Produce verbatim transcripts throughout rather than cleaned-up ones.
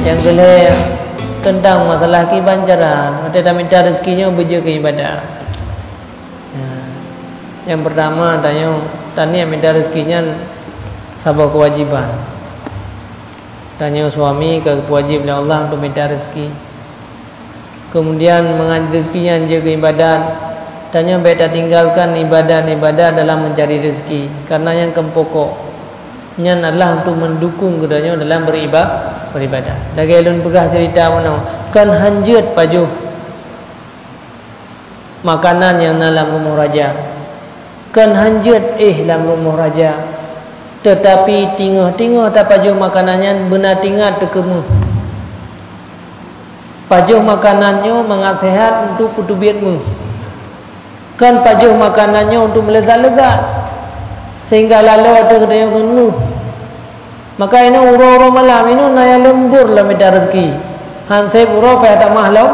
Nyang keulhèe, teuntang masalah kiban cara watèe tamita reuzeki nyoe beujeuet keu ibadah. Nah, nyang peurtama tanyoe, taniet mita reuzeki nyan saboh keuwajéban. Tanyoe suami ka geupeuwajéb lé Allah untuk mita reuzeki. Keumudian, mangat reuzeki nyan jeuet keu ibadat, tanyoe bèk tatinggalkan ibadat-ibadat dalam meucari reuzeki, kareuna nyan kon pokok. Nyan adalah untuk meundukung geutanyoe dalam beuriba-, beuribadat. Lagèe lôn peugah ceurita meunoe, kon hanjeuet pajoh makanan nyang na lam rumoh raja. Kon hanjeuet éh lam rumoh raja, teutapi teungoh-teungoh tapajoh makanan nyan beuna teuingat teukeumeuh. Pajoh makanan nyoe mangat seuhat untuk peuteubiet méuh. Kon pajoh makanan nyoe untuk meulezat-lezat, sehingga laloe ateueh geutanyoe ngon méuh. Maka inoe uroe-uroe malam inoe na nyang leumbur lom mita reuzeki. Han sép uroe payah tamah lom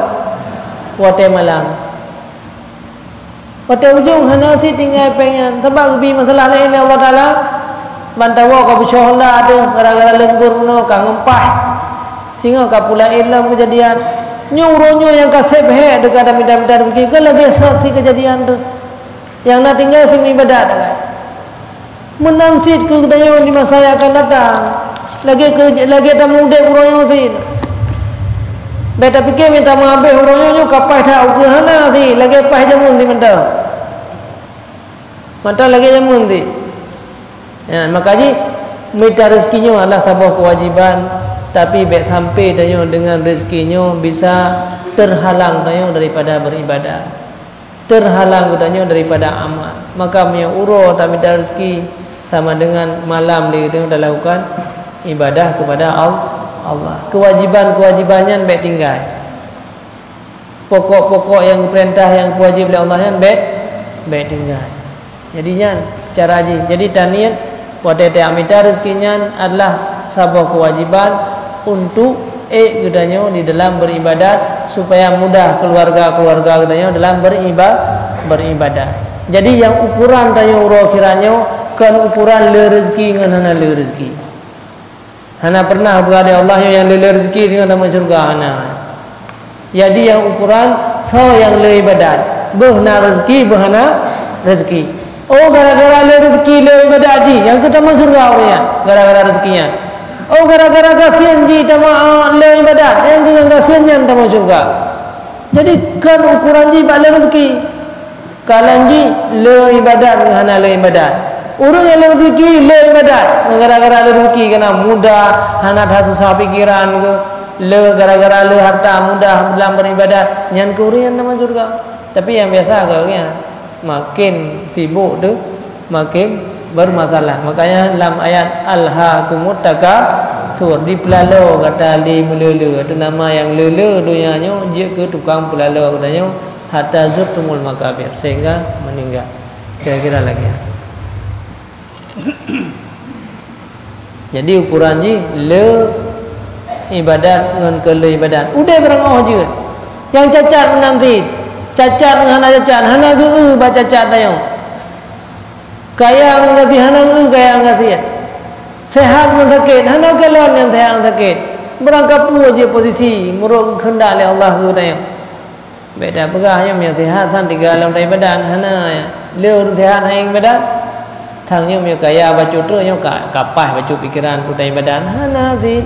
watèe malam. Watèe ujong hana sit tinggai péng nyan, sabab geubi masalah laén lé Allah Taala. Ban tawoe ka beusoe honda ateueh gara-gara leumbur meunoe ka ngeumpah. Singoh ka pula ilom keujadian. Nyoe uroe nyoe nyang ka sép hék teuka tamita-mita reuzeki, ka lagèe sot sit keujadian teuh. Nyang na tinggai sit meuibadat teuka. Meunan cit keu geutanyoe di masa nyang akan datang, lagèe keu, lagèe tamong udép uroe nyoe cit. Bèk tapike mita meuhabéh uroe nyoe, nyoe ka paih that ukeue hana cit, lagèe paih jameun cit mantong. Mantong lagèe jameun cit. Ya, maka jih mita reuzeki nyoe adalah saboh keuwajéban, tapi bèk sampai tanyoe deungon reuzeki nyoe bisa teuhalang tanyoe daripada beuribadat. Teuhalang geutanyoe daripada amal. Maka meunyoe uroe tamita reuzeki sama deungon malam di geutanyoe talakukan ibadah kepada Al-, Allah. Keuwajéban-keuwajéban nyan bèk tinggai. Pokok-pokok nyang geupeurintah nyang geupeujéb lé Allah nyan bèk, bèk tinggai. Jadi nyan cara jih. Jadi taniet watèe tamita reuzeki nyan adalah saboh keuwajéban untuk ék geutanyoe di dalam beuribadat, supaya mudah keuluwarga-keuluwarga geutanyoe dalam beuriba-, beuribadat. Jadi nyang ukoran tanyoe uroe akhirat nyoe kon ukoran le reuzeki ngon hana le reuzeki. Hana pernah beurade Allah nyoe nyang le-le reuzeki singoh tamong syeuruga, hana. Jadi nyang ukoran soe nyang le ibadat, beuh na reuzeki, beuh hana reuzeki. Oh, gara-gara le reuzeki le ibadat jih, nyang keuh tamong syeuruga ureueng nyan, gara-gara reuzeki nyan. Oh, gara-gara gasien jih tamong, ah, le ibadat, nyang keuh ngon gasien nyan tamong syeuruga. Jadi kon ukoran jih bak le reuzeki. Kalon jih le ibadat ngon hana le ibadat. Ureueng nyang le reuzeki le ibadat, ngon gara-gara le reuzeki keunan mudah, hana that susah pikeran keuh, le gara-gara le harta mudah dalam beuribadat, nyan keuh ureueng nyan tamong syeuruga. Tapi nyang biasa keuh nyan, maken sibok tu maken bermasalah. Makanya lam ayat "Alhaakumut takatsur", dipeulaloe gata lé meulé-lé, atau nama nyang le-le donya nyoe jeuet keu tukang peulaloe geutanyoe. "Hatta zurtumul maqabir", sehingga meninggal. Kira-kira lagèe nyan. Jadi ukoran jih le ibadat ngon kon le ibadat. Udeb beurangkaho jeuet. Nyang cacat meunan cit. Cacat ngon hana cacat, hana geu-eu bak cacat tanyoe. Kaya ngon gasien, hana geu-eu kaya ngon gasien. Sehat ngon sakét, hana kalon nyang sehat ngon sakét. Beurangkapeue jih posisi meurok geukeundak lé Allah keu tanyoe. Bèk tapeugah nyoe meunyoe sihat san tinggai lam ibadat, hana. Le ureueng sihat hana ibadat. Sang nyoe meunyoe kaya bacut trok nyoe ka, ka paih bacut pikeran peue ibadat, hana cit.